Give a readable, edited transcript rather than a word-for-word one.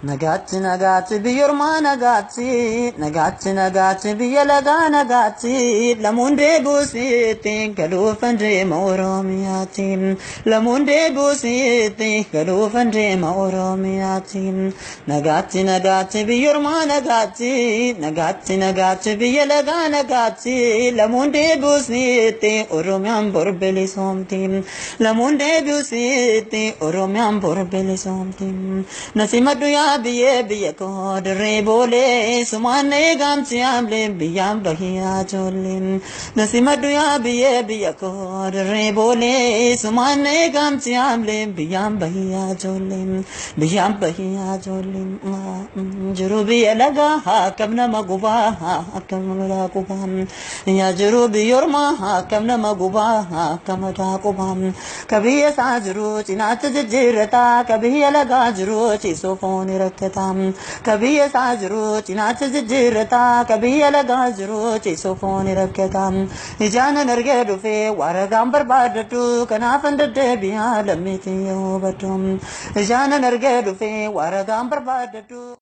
Nagaatti nagaatti biyya ormaa nagaatti nagaatti nagaatti biyya lagaa nagaatti lamuun deebuusiitti galuufan deema Oromiyaatti lamuun deebuusiitti galuufan deema Oromiyaatti nagaatti nagaatti biyya ormaa nagaatti nagaatti nagaatti biyya lagaa nagaatti lamuun deebuusiitti Oromiyaan borbilisoomti lamuun deebuusiitti Oromiyaan borbilisoomti nasimadhu yaa biyyee biyya koo dirree boolee sumaan eegamti amlee biyyaan bahiyaa ijoollee nasimadhu yaa biyyee biyya koo dirree boolee sumaan eegamti amlee biyyaan bahiyaa ijoollee biyyaan bahiyaa ijoollee jiru biyya lagaa akkam nama gubaa akkam nama gubaa yaa jiru biyya ormaa akkam nama gubaa akkam mataa qubaa ka biyya isaa jiru cinaacha jijjiirrataa ka biyya lagaa jiru ciisoo foon rakkataa ka biyya isaa jiru cinaacha jijjiirrataa ka biyya lagaa jiru ciisoo foon rakkataa ijaanan argee dhufee waragaan barbaadadhu kanaafan deddeebi'aa lammiitiin yoo hubadhu ijaanan argee dhufee waragaan barbaadadhu.